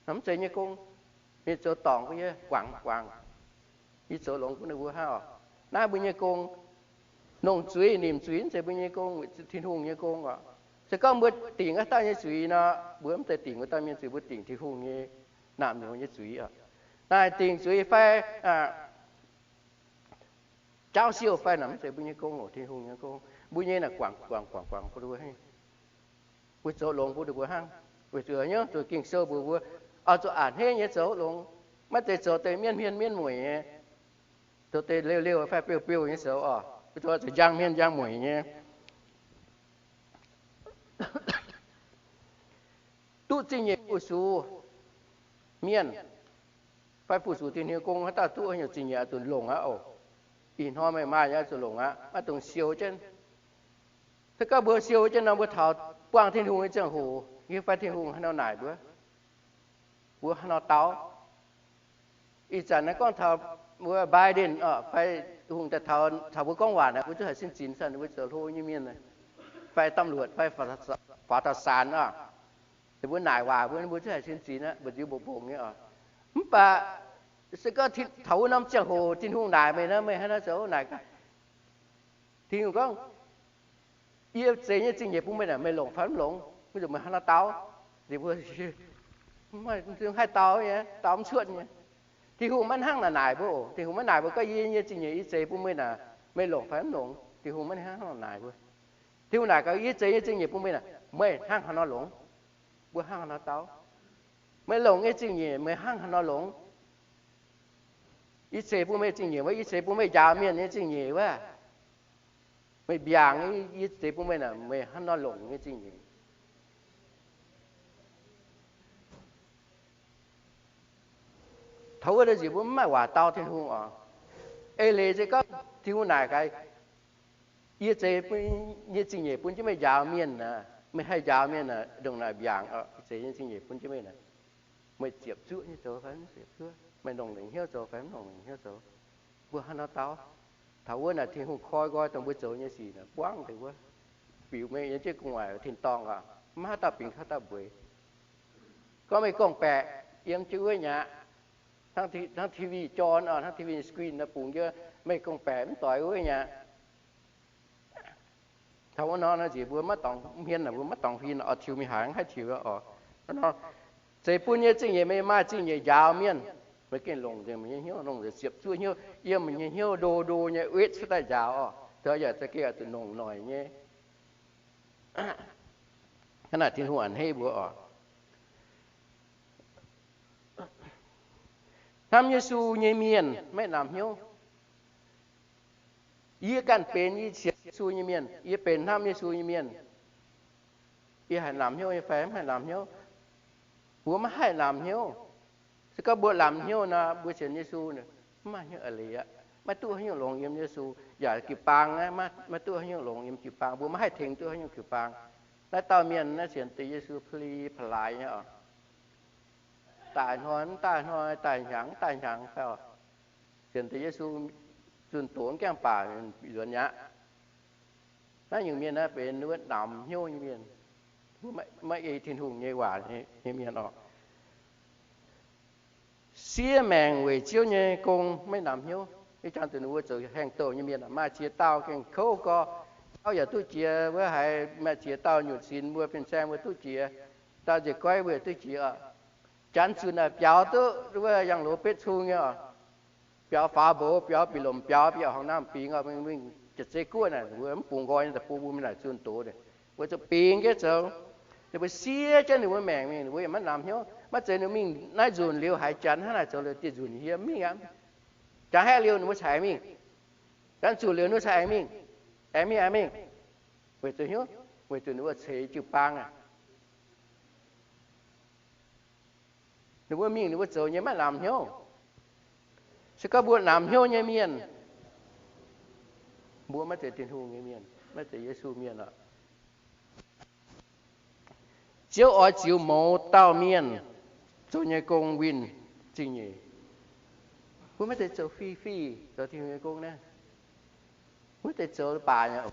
mv zeiz nyei gong. Mienh zoux dorngc bun yie, guangc guangc, yie zoux longx bun ninh mbuo hnangv oc. Naaiv mbuo nyei gong. Longc zuiz nimc zuiz mv zeiz mbuo nyei gong, Tin-Hungh nyei gong oc. Se gorngv mbuo dingc wuov dauh nyei zuiz nor, mbuo mv zeiz dingc wuov dauh mienh zuiz, mbuo dingc Tin-Hungh nyei naamh nyouz nyei zuiz oc. Naaic dingc zuiz fai jaauv siou fai naaic mv zeiz mbuo nyei gong oc, Tin-Hungh nyei gong. Mbuo nyei naaic guangc guangc guangc guangc bun mbuo, mbuo zoux longx bun ninh mbuo hnangv. Weic zuqc hnyouv zuqc Ging-Sou mbuox mbuo, oix zuqc a'hneiv nyei zoux longx, maiv zeiz zoux deix mienv hmien mienv mueic nyei, zoux deix liouh liouh fai biouh biouh nyei zoux oc. Mbuo zoux zuqc njang hmien njang mueic nyei. Duqv zingh nyeic fu-sux mienh fai fu-sux Tin-Hungh gong, haaix dauh duqv haaix nyungc zingh nyeic oix zuqc longc aqv oc. Ih hnoi meih maaih nyei oix zuqc longc aqv, maiv dungx siou jienv. Se gorngv mbuo siou jienv nor, mbuo taux buangh Tin-Hungh nyei ziangh hoc, yie fai Tin-Hungh haaix nor naaic mbuo, mbuo haaix nor dau? Ih zanc naaiv gorngv taux mbuo Biden oc, fai hungh daaih taux, taux mbuo gorngv waac naaic, mbuo zuqc haih sin zinx, ninh mbuo zoux hlo nyei mienh, fai ตำรวจ fai faaux dauh saanx oc, ninh mbuo naaic waac mbuo, ninh mbuo zuqc haih sin zinx aqv, mbu'ziex mbong mbong nyei oc. Mv baac se gorngv taux wuov norm ziangh hoc Tin-Hungh naaic meih nor, meih hnangv naaiv zoux naaic gaax. Tin-Hungh gorngv, yie zeix nyei zingh nyeic bun meih naaic, meih longc fai mv longx? Wuov nzunc meih hnangv nor dau. Ninh mbuo haih dau nyei, dau mv cuotv nyei. Tin-Hungh maiv hnangv naaic naaic mbuo oc. Tin-Hungh maiv naaic mbuo gorngv, yie nyei zingh nyeic yie zeix bun meih naaic, meih longc fai mv longx? Tin-Hungh maiv hnangv naaic mbuo. Tin-Hungh naaic gorngv, yie zeix nyei zingh nyeic bun meih naaic, meih hnangv haaix nor longx, mbuo hnangv haaix nor dau. Meih longc nyei zingh nyeic meih hnangv haaix nor longx? Yie zeix bun meih zingh nyeic wuov, yie zeix bun meih njaaux mienh nyei zingh nyeic wuov. Meih mbiaangc, yie zeix bun meih naaic, meih hnangv nor longc nyei zingh nyeic. Taux wuov nziex mbuo mv maaih waac dau Tin-Hungh oc. Eix leiz se gorngv Tin-Hungh naaic gaax, yie zeix nyei zingh nyeic bun jienv meih njaaux mienh aqv. Meih haih njaaux mienh aqv, ndongc naaic mbiaangc oc, zeix nyei zingh nyeic bun jienv meih naaic, meih ziepc zuoqv nyei zoux fai mv ziepc zuoqv? Meih longc lengc hnyouv zoux fai mv longc lengc hnyouv zoux? Mbuo hnangv nor dau. Taux wuov naaic Tin-Hungh koi nqoi dongh mbuo zoux nyei sic naaic buangv deix wuov. Biux meih yiem jienv gu'nguaaic tin-dorngh oc, mv maaih haaix dauh bingx haaix dauh mbueix. Gorngv meih gorngv-baeqc yiem jienv wuov nyei aqv, hnangv TV jorn oc, hnangv TV screen naaic bungx jienv, meih gorngv-baeqc mv doix wuov nyei aqv. Taux wuov nor nziex mbuo maiv dorngx hmien, mbuo maiv dorngx huin oc, tiux mingh haaix haih tiux oc. Nor, zeix bun nyei zingh nyeic, meih maaih zingh nyeic njaaux mienh, meih gengh longc nzengc meih nyei hnyouv, longc nzengc ziepc zuoqv hnyouv, yiem meih nyei hnyouv ndo ndo nyei wetv cuotv daaih njaaux oc. Taux yaac za'gengh zuqc nongc noic nyei. Hnangv naaic Tin-Hungh a'hneiv mbuo oc. Hnamv Yesu nyei mienh maiv namx hnyouv. Yie ganh benx i sienx Yesu nyei mienh, yie benx hnamv Yesu nyei mienh. Yie haih namx hnyouv nyei fai mv haih namx hnyouv? Mbuo maiv haih namx hnyouv. Se gorngv mbuo namx hnyouv nor, mbuo sienx Yesu mv maaih hnyouv a'leiz aqv. Maiv duqv haaix nyungc longx yiem Yesu, yaac jiu-baang aqv, maiv duqv haaix nyungc longx yiem jiu-baang. Mbuo maiv haih tengx duqv haaix nyungc jiu-baang. Naaiv dauh mienh naaiv sienx deix Yesu pa'li pa'laaix nyei oc. Daaih hnoi mv daaih hnoi, daaih hnyangx mv daaih hnyangx fai oc. Sienx deix Yesu zunh doz mv gaengh baac nzuonx mi'aqv. Naaiv nyungc mienh naaiv benx wuov namx hnyouv nyei mienh, maiv ei Tin-Hungh nyei waac nyei mienh oc. Siev maengc weic Ziouv nyei gong maiv namx hnyouv. Ih zanc zuqc ninh mbuo zoux haengh douh nyei mienh, maaih ziex dauh gengh kouv gorx, auv yaac duqv jiex, wuov haiz maaih ziex dauh nyutc sinx mbuo, fin-saeng mbuo duqv jiex, dauh nziex goiv mbuo yaac duqv jiex oc. Janx zuqc naaic biaux duqv wuov yangh loz betv cung nyei oc. Biaux faaux mbox, biaux bieqc lomc, biaux bieqc horngh naamh bingx oc, mingh jiex zeiv guoqv naaic, mbuo mv bungx nqoi nyei daaih bun mbuo mingh naaic zunh doz. Mbuo zuqc bingx jienv zoux. Ninh mbuo siev jienv ninh mbuo maengc mingh, ninh mbuo yaac maiv namx hnyouv. Maiv zeiz ninh mingh naaiv nzunc liuz haiz janx hnangv naaic zoux liuz dieh nzunc yie mv mingh aqv. Janx haeqv liuz ninh mbuo cingx aengx mingh. Janx zuqc liuz ninh mbuo cingx aengx mingh. Aengx mingh aengx mingh. Weic zuqc hnyouv, weic zuqc ninh mbuo ceix jiu-baang aqv. Ninh mbuo mingh ninh mbuo zoux nyei maiv namx hnyouv. Se gorngv mbuo namx hnyouv nyei mienh, mbuo maiv zeiz Tin-Hungh nyei mienh, maiv zeiz Yesu mienh oc. Ziouv oix ziux mouz dauh mienh zoux nyei gong winh zingh nyeic. Mbuo maiv zeiz zoux fih fih zoux Tin-Hungh nyei gong naaiv. Mbuo maiv zeiz zoux baac nyei.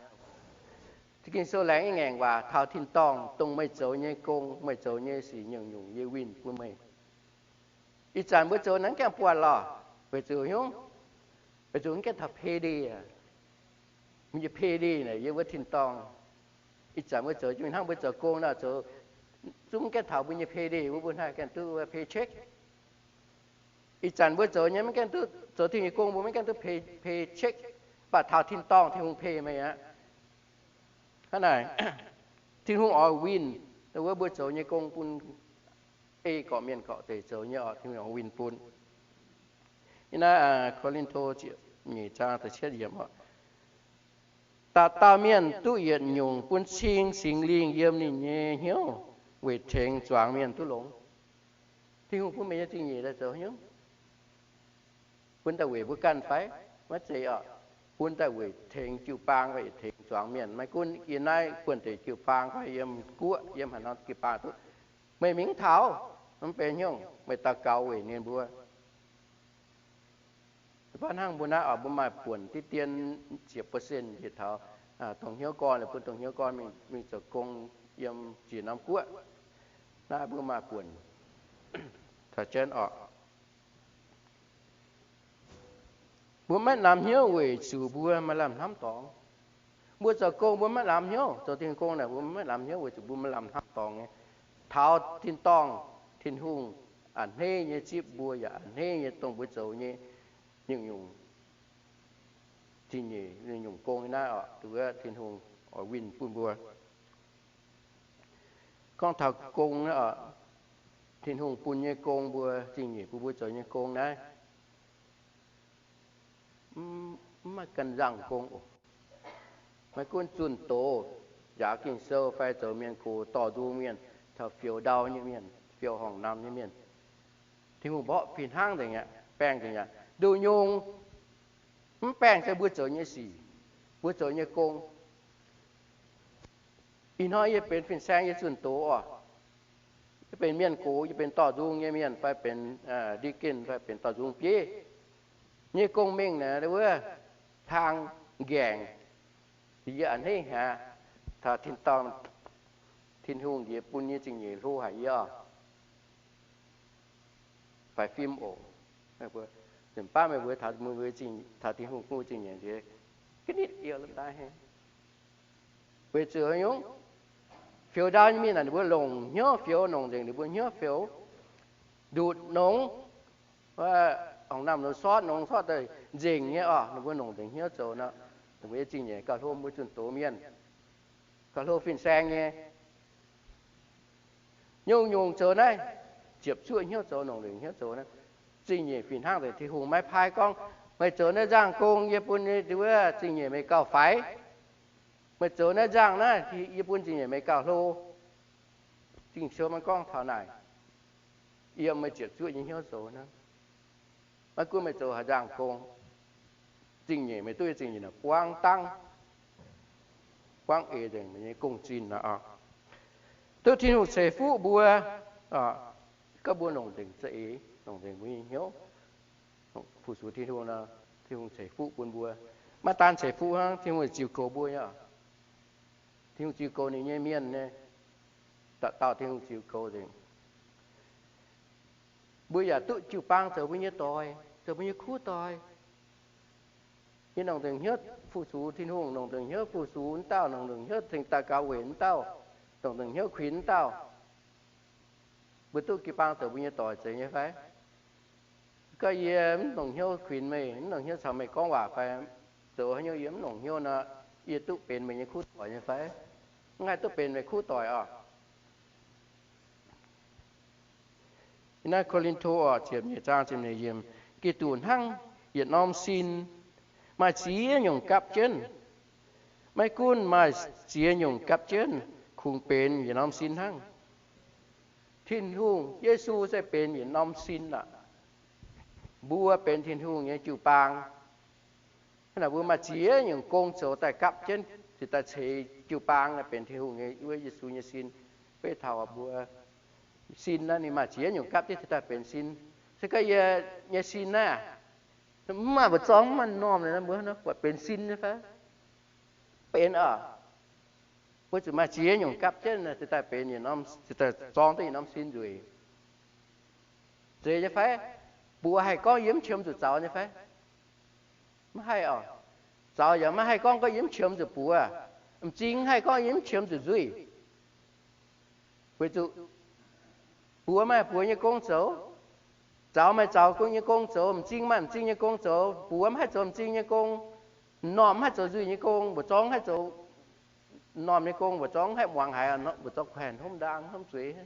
Ging-Sou laengz nyei ngaengc waac, taux tin-dorngh dongh meih zoux nyei gong, meih zoux nyei sic nyungc-nyungc yie winh bun meih. Ih zanc mbuo zoux naaiv gaengh buatc lorqc, weic zuqc hnyouv, weic zuqc mv gaengh taux payday aqv. Mbuo nyei payday naaic yiem wuov tin-dorngh. Ih zanc mbuo zoux jiex hnangv mbuo zoux gong nor zoux, zungv mv gaengh taux mbuo nyei payday, mbuo mbuo hnangv gaengh duqv wuov paycheck. Ih zanc mbuo zoux nyei maiv gaengh duqv zoux Tin-Hungh nyei gong, mbuo maiv gaengh duqv pay, paycheck, mv baac taux tin-dorngh Tin-Hungh pay meih aqv. Hnangv naaic, Tin-Hungh oix winh wuov mbuo zoux nyei gong bun ei gorqv-mienh gorqv-deic zoux nyei oc, Tin-Hungh oix winh bun. Yie naaiv Ko^lin^to nyeic zaang da'cietv yiemc oc. Dauh dauh mienh duqv yietc nyungc bun cing Singx Lingh yiem ninh nyei hnyouv weic tengx zuangx mienh duqv longx. Tin-Hungh bun meih nyei zingh nyeic daaih zoux hnyouv, bun daaih weic mbuo ganh fai? Maiv zeiz oc. Bun daaih weic tengx jiu-baang fai tengx zuangx mienh. Maiv gunv yie naaiv buonv-deic jiu-baang fai yiem guoqv yiem haaix norm jiu-baang duqv, meih mingh mv taux, mv benx hnyouv, meih daux gaux weic ninh mbuo. Mv baac hnangv mbuo naaiv oc, mbuo maaih buonc diqv dien ziepc percent njiec taux dongh hnyouv gorn, bun dongh hnyouv gorn mingh zoux gong yiem ziex norm guoqv. Naaiv mbuo maaih buonc taux jienv oc. Mbuo maiv lamh hnyouv weic zuqc mbuo maaih lamh hnamv dorngx. Mbuo zoux gong mbuo maiv lamh hnyouv, zoux Tin-Hungh gong naaic mbuo maiv lamh hnyouv weic zuqc mbuo maaih lamh hnamv dorngx nyei. Taux tin-dorngh Tin-Hungh a'hneiv nyei zipv mbuo yaac a'hneiv nyei dongh mbuo zoux nyei nyungc-nyungc zingh nyeic nyungc gong naaiv oc, wuov Tin-Hungh oix winh bun mbuo. Gorngv taux gong, Tin-Hungh bun nyei gong mbuo zingh nyeic bun mbuo zoux nyei gong naaiv, mv maaih ganh nzangc gong oc. Maiv gunv zunh doz, njaaux Ging-Sou fai zoux mienh gox, dorh nzung mienh, taux fioux ndau nyei mienh, fioux horngh namh nyei mienh, Tin-Hungh mborqv fih hnangv nzengc aqv, baengh nzengc aqv. Nduqc nyungc mv baengh se mbuo zoux nyei sic, mbuo zoux nyei gong. Ih hnoi yie benx fin-saeng yie zunh doz oc. Yie benx mienh gox, yie benx dorh nzung nyei mienh fai benx deacon fai benx dorh nzung bieiv nyei gong mengh naaic wuov hlang nqaengc, yie a'hneiv haic taux tin-dorngh Tin-Hungh ndiex bun nyei zingh nyeic hlo haic yie oc. Faix fim oc. Nzunc baav meih mbuo taux, taux Tin-Hungh gu zingh nyeic nziex ga'nitv youh daaih. Weic zuqc nyungc fioux ndau nyei mienh naaic ninh mbuo longc hnyouv fioux, nongc nzengc ninh mbuo hnyouv fioux. Ndutc nongx, horngh namh nongx sortv, nongx sortv daaih nzengc nyei oc, ninh mbuo nongc nzengc hnyouv zoux nor, ninh mbuo nyei zingh nyeic gauh hlo mbuo zunh doz mienh, gauh hlo fin-saeng nyei. Nyungc-nyungc zoux naaiv, ziepc zuoqv hnyouv zoux, nongc nzengc hnyouv zoux naaiv, zingh nyeic fih hnangv nzengc. Tin-Hungh maiv paaiv gorngv, meih zoux naaiv nzangc gong yie bun wuov zingh nyeic meih gauh faix. Meih zoux naaiv nzangc naaiv yie bun zingh nyeic meih gauh hlo. Ging-Sou maiv gorngv taux naaic. Yiem meih ziepc zuoqv nyei hnyouv zoux naaiv, maiv gunv meih zoux haaix nzangc gong, zingh nyeic meih duqv zingh nyeic buangv dangv, buangv eix nzengc meih nyei gong-zinh aqv. Duqv Tin-Hungh ceix fuqv mbuo, gorngv mbuo longc nzengc za'eix, longc nzengc mbuo nyei hnyouv fu-sux Tin-Hungh nor, Tin-Hungh ceix fuqv bun mbuo. Maiv daan ceix fuqv hnangv, Tin-Hungh ziux goux mbuo nyei. Tin-Hungh ziux goux ninh nyei mienh nyei. Dauh dauh Tin-Hungh ziux goux nzengc. Mbuo yaac duqv jiu-baang zoux mbuo nyei doic, zoux mbuo nyei kuv doic. Yie nongc nzengc hnyouv fu-sux Tin-Hungh, nongc nzengc hnyouv fu-sux wuov dauh, nongc nzengc hnyouv tengx daux gaux weic wuov dauh, nongc nzengc hnyouv kuinx wuov dauh. Mbuo duqv jiu-baang zoux mbuo nyei doic zeiz nyei fai? Gorngv yie mv nongc hnyouv kuinx meih, mv nongc hnyouv caux meih gorngv waac fai zoux haaix nyungc yie mv nongc hnyouv nor, yie duqv benx meih nyei kuv doic nyei fai? Mv haih duqv benx meih kuv doic oc. Naaiv Ko^lin^to oc, ziepc nyeic zaang ziepc nyeic yiemc, Giduc hnangv yietc norm sin, maaih ziex nyungc gapv jienv. Maiv gunv maaih ziex nyungc gapv jienv, kungx benx yietc norm sin hnangv. Tin-Hungh, Yesu se benx yietc norm sin aqv. Mbuo benx Tin-Hungh nyei jiu-baang. Hnangv naaic mbuo maaih ziex nyungc gong zoux daaih gapv jienv, ziouc daaih ceix jiu-baang benx Tin-Hungh nyei, wuov Yesu nyei sin. Beiv taux mbuo sin naaiv ninh maaih ziex nyungc gapv jienv ziouc daaih benx sin. Se gorngv yie nyei sin naaiv, mv maaih mbu'zorng, mv maaih m'normh, mbuo buatc benx sin nyei fai? Benx oc. Mbuo zuqc maaih ziex nyungc gapv jienv ziouc daaih benx yietc norm, ziouc daaih zorng duqv yietc norm sin nzueic. Zeiz nyei fai? Buoz haih gorngv yie mv qiemx zuqc zaux nyei fai? Maiv haih oc. Zaux yaac maiv haih gorngv, gorngv yie mv qiemx zuqc buoz. M'zing haih gorngv yie mv qiemx zuqc nzuih. Weic zuqc buoz maaih buoz nyei gong zoux, zaux maaih zaux nyei gong zoux, m'zing maaih m'zing nyei gong zoux. Buoz mv haih zoux m'zing nyei gong, m'normh mv haih zoux nzuih nyei gong, mbu'zorng haih zoux m'normh nyei gong, mbu'zorng haih muangx haiz, mbu'zorng haih hnomv ndaang hnomv zueiz.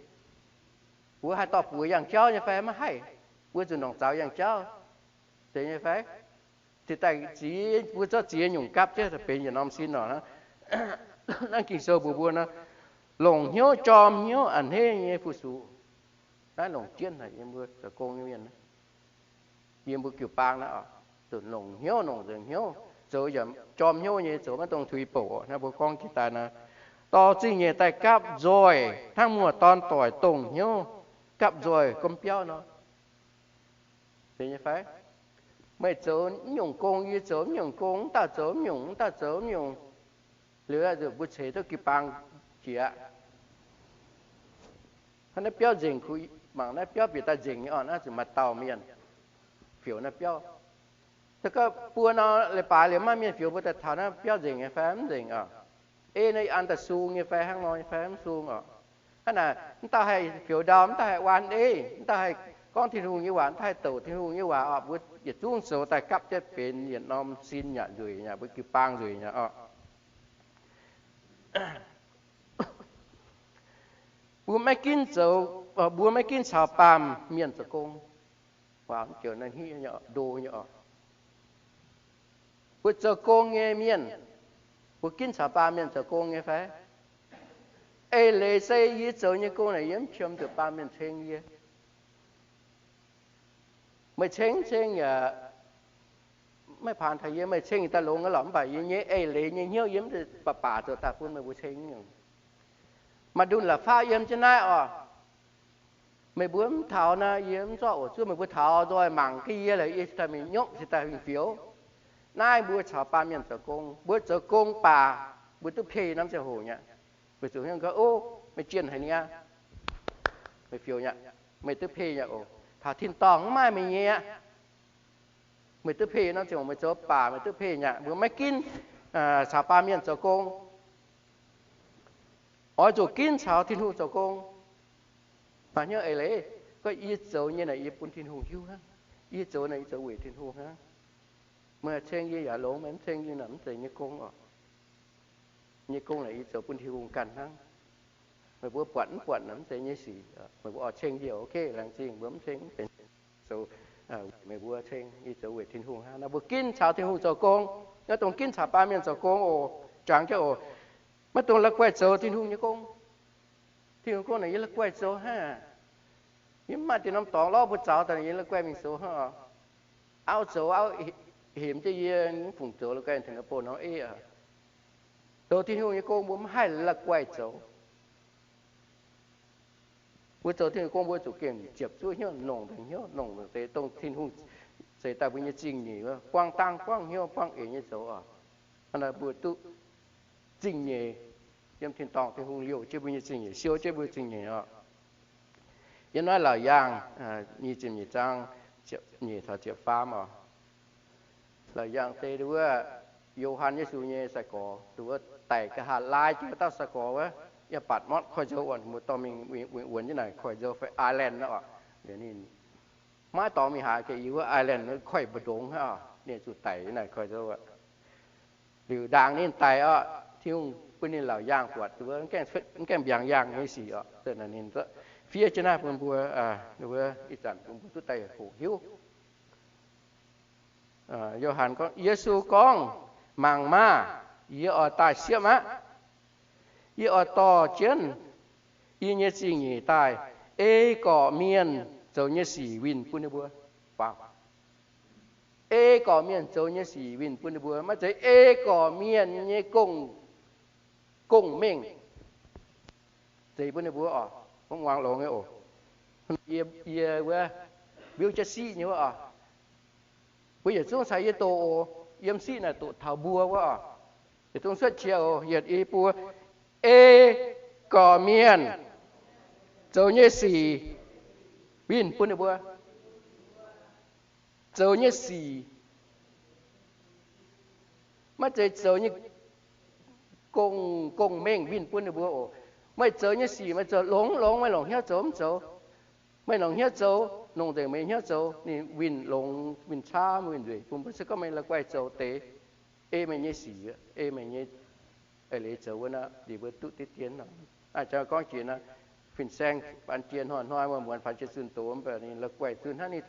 Mbuo haih dorh buoz yangh jauv nyei fai? Maiv haih. Mbuo zuqc nongc zaux yangh jauv, zeiz nyei fai? Ziouc daaih ziex, mbuo zorqv ziex nyungc gapv jienv benx yietc norm sin oc. Naaiv Ging-Sou mbuox mbuo nor, longc hnyouv jorm hnyouv a'hneiv nyei fu-sux. Naaiv longc jienv haic yiem mbuo zoux gong nyei mienh, yiem mbuo jiu-baang naaiv oc. Zuqc longc hnyouv, longc nzengc hnyouv, zoux yaac jorm hnyouv nyei, zoux maiv dongh tuix bouc. Naaiv mbuo gorngv jiex daaih nor, dorh zingh nyeic daaih gapv nzoih hnangv muoz-dorn doic dongh hnyouv gapv nzoih gomv biauv nor. Zeiz nyei fai? Meih zoux mv nyungc gong, yie zoux mv nyungc gong, mv dauh zoux mv nyungc, mv dauh zoux mv nyungc. Liuz mbuo ceix duqv jiu-baang jiex aqv. Hnangv naaiv biauv nzengc, kuv mangc naaiv biauv bieqc daaih nzengc nyei orqc, naaiv zuqc maaih dauh mienh fioux naaiv biauv. Se gorngv buo nor leiz-baaix liuz maaih mienh fioux mbuo daaih taux naaiv biauv nzengc nyei fai mv nzengc orqc? Ei naaiv an daaih sung nyei fai hnangv nor nyei fai mv sung orqc? Hnangv naaic, mv dauh haih fioux ndau, mv dauh haih waan ei, mv dauh haih gorngv Tin-Hungh nyei waac, mv dauh haih douc Tin-Hungh nyei waac orqc, mbuo yietc zungv zoux daaih gapv jienv benx yietc norm sin yaac nzueic yaac mbuo jiu-baang nzueic yaac orqc. Mbuo maiv ginv zoux, mbuo maiv ginv caux baamh mienh zoux gong. Waac joux naaiv hniev nyei, ndo nyei oc. Mbuo zoux gong nyei mienh, mbuo ginv caux baamh mienh zoux gong nyei fai? Eix leiz se yie zoux nyei gong naaic yie mv qiemx zuqc baamh mienh ceng yie. Meih ceng ceng yaac maiv paanx taux yie, meih ceng daaih longx lorqc, mv baac yie nyei eix leiz nyei hnyouv yie mv baac baac zoux daaih bun meih mbuo ceng nyungc. Maaih ndunh la'fapv yiem jienv naaiv oc. Meih mbuo mv taux naaiv yie mv zorqv oc. Zuov meih mbuo taux nzoih mangc gaax yie lorqc, yie cingx daaih mingh nyopv, cingx daaih mingh fioux. Naaiv mbuo caux baamh mienh zoux gong, mbuo zoux gong baac mbuo duqv pei norm ziangh hoc nyei. Weic zuqc gorngv, o, meih jienh haic niaa, meih fioux nyei, meih duqv pei nyei oc. Taux tin-dorngh mv maaih meih nyei aqv. Meih duqv pei norm ziangh hoc meih zoux baac meih duqv pei nyei aqv. Mbuo maiv ginv caux baamh mienh zoux gong. Oix zuqc ginv caux Tin-Hungh zoux gong. Maaih hnyouv eix leiz, gorngv yie zoux nyei naaic yie bun Tin-Hungh hiuv hnangv. Yie zoux naaic yie zoux weic Tin-Hungh hnangv. Meih ceng yie yaac longx, meih mv ceng yie naaic mv zeiz nyei gong oc. Nyei gong naaic yie zoux bun Tin-Hungh ganh hnangv. Meih mbuo buatc mv buatc naaic mv zeiz nyei sic. Meih mbuo oix ceng yie ok, laengz zingh. Mbuo mv ceng mv benx zoux meih mbuo ceng, yie zoux weic Tin-Hungh hnangv. Naaiv mbuo ginv caux Tin-Hungh zoux gong, maiv dungx ginv caux baamh mienh zoux gong oc. Jangx jienv oc, maiv dungx la'guaih zoux Tin-Hungh nyei gong. Tin-Hungh gong naaic yie la'guaih zoux hnangv. Yie mv maaih deix norm dorngx lorz mbuo zaux daaih, yie la'guaih mingh zoux hnangv oc. Auv zoux, auv hemx jienv yie, mv fungc zoux la'guaih tengx bou norm ei oc. Zoux Tin-Hungh nyei gong mbuo mv haih la'guaih zoux. Mbuo zoux Tin-Hungh gong mbuo zuqc gengh ziepc zuoqv hnyouv, nongc deix hnyouv, nongc deix dongh Tin-Hungh zeix daaih mbuo nyei zingh nyeic wuov, buangh dangh buangh hnyouv buangh eix nyei zoux oc. Hnangv naaic mbuo duqv zingh nyeic yiem tin-dorngh, Tin-Hungh liouh jienv mbuo nyei zingh nyeic, siou jienv mbuo zingh nyeic oc. Yiem naaiv Laauc Yaangh nyic ziepc nyeic zaang, nyeic taux ziepc faam oc. Laauc Yaangh se wuov Yo^han Yesu nyei sai-gorx, wuov daic nqa'haav laai jienv dauh sai-gorx wuov, yiem Patmos koiv-nzou oc, mbuo dorh mingh wuonx jienv naaic koiv-nzou fai island oc. Ninh maiv dorngx mingh haaix, gengh yiem wuov island koiv mbu'ndongx hnangv oc, ninh zuqc daic naaic koiv-nzou oc. Liuz ndaangc ninh daic oc, Tin-Hungh bun ninh Laauc Yaangh buatc, mv gaengh mbiaangx yaangh nyei sic oc. Ninh fiev jienv naaiv bun mbuo, wuov ih zanc bun mbuo duqv daaih hoqc hiuv. Yo^han gorngv, Yesu gorngv, Mangc maah! Yie oix daaih siepv aqv. Yie oix dorh jienv yie nyei zingh nyeic daaih, ei gorqv mienh zoux nyei sic winh bun ninh mbuo. Ei gorqv mienh zoux nyei sic winh bun ninh mbuo, maiv zeiz ei gorqv mienh nyei gong, gong-mengh zeix bun ninh mbuo oc. Mv muangx longx nyei oc. Yie, yie wuov mbiuv jienv siqv nyei wuov oc. Mbuo yietc zungv caux yie doqc oc. Yiem siqv naaic doqc taux mbuo wuov oc. Yietc zungv cuotv qiex oc. Yietc, i, buo. Ei gorqv mienh zoux nyei sic winh bun ninh mbuo. Zoux nyei sic, maiv zeiz zoux nyei gong, gong-mengh winh bun ninh mbuo oc. Meih zoux nyei sic meih zoux longx, longx, meih longc hnyouv zoux mv zoux? Meih longc hnyouv zoux, longc nzengc meih nyei hnyouv zoux, ninh winh longx, winh camv, winh nzueic bun mbuo. Se gorngv meih la'guaih zoux deix, ei meih nyei sic, ei meih nyei eix leiz zoux wuov nor, liuz mbuo duqv diqv dien nor. Aa, gorngv jiex nor, fin-saeng baan jiex hnoi-hnoi, muonz-muonz faaux jiex zunh doz, mv baac ninh la'guaih zunh hnangv ninh,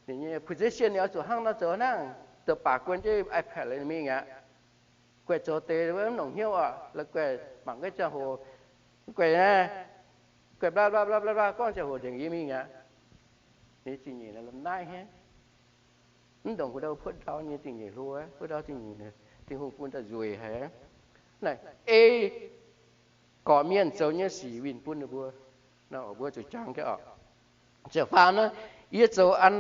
ninh nyei position ninh oix zuqc hnangv nor zoux hnangv, zoux baac guon jienv iPad liuz ninh mingh aqv. Guaih zoux deix mv longc hnyouv oc, la'guaih mangc gaax ziangh hoc, guaih, guaih bla bla bla bla bla gorngv ziangh hoc nzengc yie mingh aqv. Ninh zingh nyeic naaiv hnangv. Mv ndongc wuov ndau puoqv ndau nyei zingh nyeic hlo, puoqv ndau zingh nyeic, Tin-Hungh bun daaih nzueic haic. Naaiv ei gorqv mienh zoux nyei sic winh bun ninh mbuo. Mbuo zuqc jangx jienv oc. Ziepc faam naaiv, yie zoux an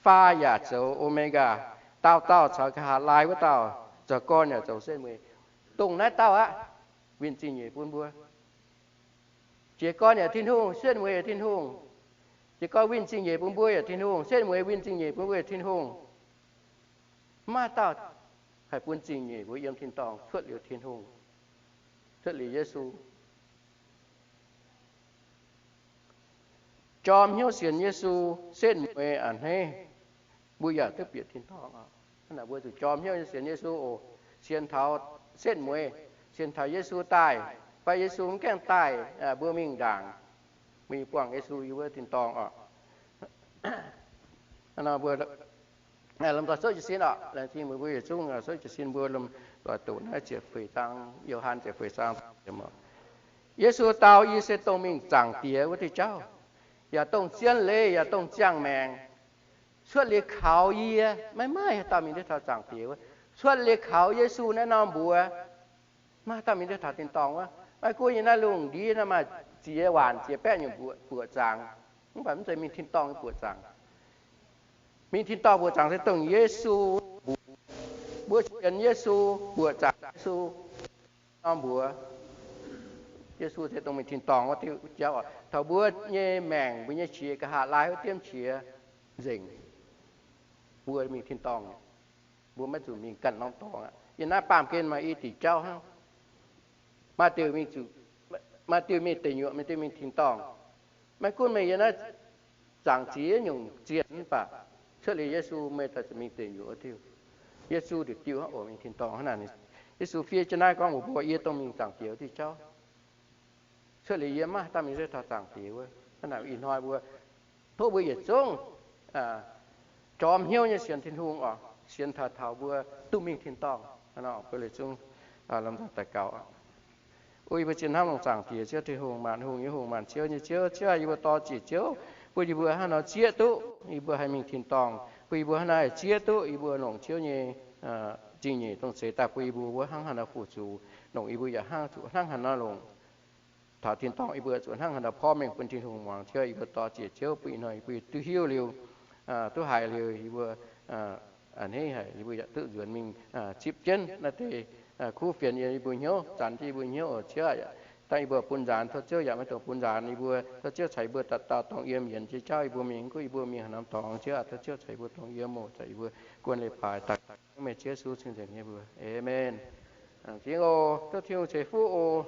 Alpha yaac zoux Omega, dauh dauh caux nqa'haav laai wuov dauh, zoux gorn yaac zoux setv mueiz. Dongh naaiv dauh aqv, winh zingh nyeic bun mbuo. Jiez gorn yaac Tin-Hungh, setv mueiz yaac Tin-Hungh. Jiez gorn winh zingh nyeic bun mbuo yaac Tin-Hungh, setv mueiz winh zingh nyeic bun mbuo yaac Tin-Hungh. Mv maaih dauh haih bun zingh nyeic mbuo yiem tin-dorngh cuotv liuz Tin-Hungh, cuotv liuz Yesu. Jorm hnyouv sienx Yesu, setv mueiz a'hneiv, mbuo yaac duqv bieqc tin-dorngh. Hnangv naaic mbuo zuqc jorm hnyouv sienx Yesu oc. Sienx taux setv mueiz, sienx taux Yesu daaih, fai Yesu mv gaengh daaih, mbuo mingh ndaangc, mingh buangh Yesu yiem wuov tin-dorngh oc. Mbuo lomh nzoih souv jiez sin oc. Laengz zingh meih mbuo yietc zungv souv jiez sin, mbuo lomh nzoih doqc naaiv ziepc feix zaang, Yo^han ziepc feix zaang. Yesu dau, Yie se dongh mingh Zaangc Diex wuov diuh jauv, yaac dongh zien leiz, yaac dongh ziangh maengc. Cuotv liuz kaux yie, maiv maaih haaix dauh mingh duqv taux Zaangc Diex wuov. Cuotv liuz kaux Yesu naaiv norm mbuox, maiv maaih haaix dauh mingh duqv taux tin-dorngh wuov. Maiv gunv yiem naaiv lungh ndiev naaiv maaih ziex waanc ziex baeqv nyungc mbuoqc zaangc, mv baac mv zeiz mingh tin-dorngh nyei mbuoqc zaangc. Mingh tin-dorngh mbuoqc zaangc se dongh Yesu mbuox. Mbuo sienx Yesu, mbuoqc zaangc Yesu, norm mbuox, Yesu se dongh mingh tin-dorngh wuov diuh jauv oc. Taux mbuo nyei maengc, mbuo nyei qiex, nqa'haav laai wuov diemv qiex nzengc, mbuo mingh tin-dorngh. Mbuo maiv zuqc mingh ganh norm dorngx aqv. Yiem naaiv baamh gen maaih i diuc jauv hnangv. Maaih diuc mingh zuqc, maaih diuc mingh deic-nyuoqc, maaih diuc mingh tin-dorngh. Maiv gunv meih yiem naaiv zaangc ziex nyungc zienh mv baac cuotv liuz Yesu meih daaih zuqc mingh deic-nyuoqc wuov diuh. Yesu diuc diuh hnangv oc mingh tin-dorngh hnangv naaic. Yesu fiev jienv naaiv gorngv mbuox mbuo, Yie dongh mingh Zaangc Diex wuov diuh jauv. Cuotv liuz yie maiv maaih haaix dauh mingh duqv taux Zaangc Diex wuov. Hnangv naaic ih hnoi mbuo, tov mbuo yietc zungv jorm hnyouv nyei sienx Tin-Hungh oc, sienx taux taux mbuo duqv mingh tin-dorngh. Mbuo yietc zungv lomh nzoih daux gaux. O yie mbuo zien hnamv longx Zaangc Diex Ziouv Tin-Hungh, maanc hungh nyei Hungh, maanc ziouv nyei Ziouv. Ziouv aah, yie mbuo dor-ziec Ziouv bun yie mbuo hnangv haaix nor zieqv duqv yie mbuo haih mingh tin-dorngh, bun yie mbuo hnangv haaix nor zieqv duqv yie mbuo longc Ziouv nyei zingh nyeic dongh seix daaih bun yie mbuo wuov hnangv haaix nor fu-sux, longc yie mbuo yaac hnangv zuqc hnangv haaix nor longc taux tin-dorngh, yie mbuo zuqc hnangv haaix nor porv mengh bun Tin-Hungh muangx. Ziouv, yie mbuo dor-ziec Ziouv bun ih hnoi yie mbuo duqv hiuv liuz, duqv haiz liuz, yie mbuo a'hneiv haic, yie mbuo yaac duqv nzuonx mingh zipv jienv naaiv deix kuv fienx yiem yie mbuo hnyouv, zanc jienv yie mbuo hnyouv oc. Ziouv, dangh yie mbuo bun nzaanx, tov Ziouv yaac maiv dungx bun nzaanx yie mbuo. Tov Ziouv caux yie mbuo dauh dauh dongh yiem yienx jiex jauv yie mbuo mingh. Mv gunv yie mbuo mingh haaix norm dorngx, Ziouv aah, tov Ziouv caux yie mbuo dongh yiem oc, caux yie mbuo guon leiz-baaix daaih. Meih Ziouv Yesu cing-nzengc nyei mbuox. Aamen. Zingx oc. Tov Tin-Hungh ceix fuqv oc.